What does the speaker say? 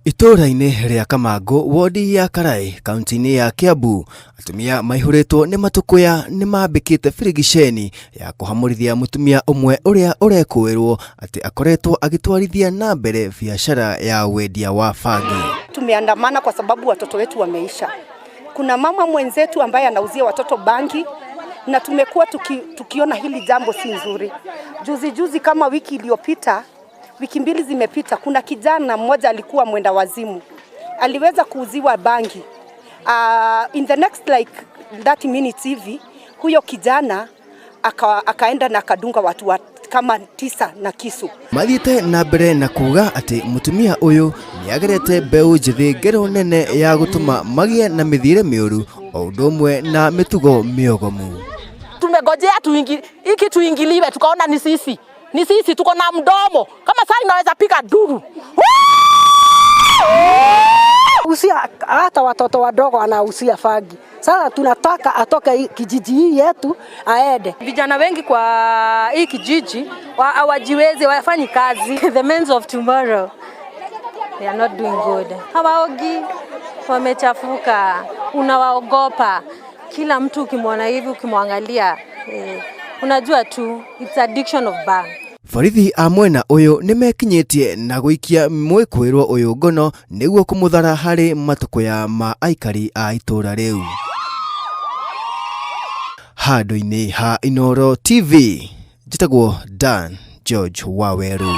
Itũũra-inĩ rĩa Kamangũ, wodi ya Karai, kaunti-inĩ ya Kiambu, atumia maihũrĩtwo nĩ matũkũya nĩ mambĩkĩte birigiceni ya kũhamũrithia mũtumia ũmwe ũrĩa ũrekũĩrwo atĩ akoretwo agĩtwarithia na mbere biacara ya wendia wa bangi. Tumeandamana kwa sababu watoto wetu wameisha. Kuna mama mwenzetu ambaye anauzia watoto bangi na tumekuwa tukiona hili jambo si nzuri. Juzi juzi kama wiki iliyopita, wiki mbili zimepita, kuna kijana mmoja alikuwa mwenda wazimu, aliweza kuuziwa bangi. In the next like 30 minutes hivi, huyo kijana akaenda na akadunga watu kama 9 na kisu. Mathiĩte na mbere na kuga atĩ mũtumia ũyũ nĩ agerete mbeũ njĩthĩ ngero nene ya gũtũma magĩe na mĩthiĩre mĩũru o ũndũ ũmwe na mĩtugo mĩogomu. Tumegojea hiki tuingiliwe, tukaona ni sisi. Ni sisi tuko na mdomo. Kama sasa inaweza piga duru. Usia hata watoto wadogo anausia fagi. Sasa tunataka atoke kijiji hii yetu aende. Vijana wengi kwa hii kijiji hawajiwezi, hawafanyi kazi. The men of tomorrow, they are not doing good. Hawaogi, wamechafuka, unawaogopa. Kila mtu ukimwona hivi, ukimwangalia, unajua tu it's addiction of bang. Borithi a mwena ũyũ nĩmekinyĩtie na gũikia mwĩkũĩrwo ũyũ ngono nĩguo kũmũthara harĩ matũkũya ma aikari a itũũra rĩu. Handũ-inĩ ha Inooro TV, njĩtagwo Dan George Waweru.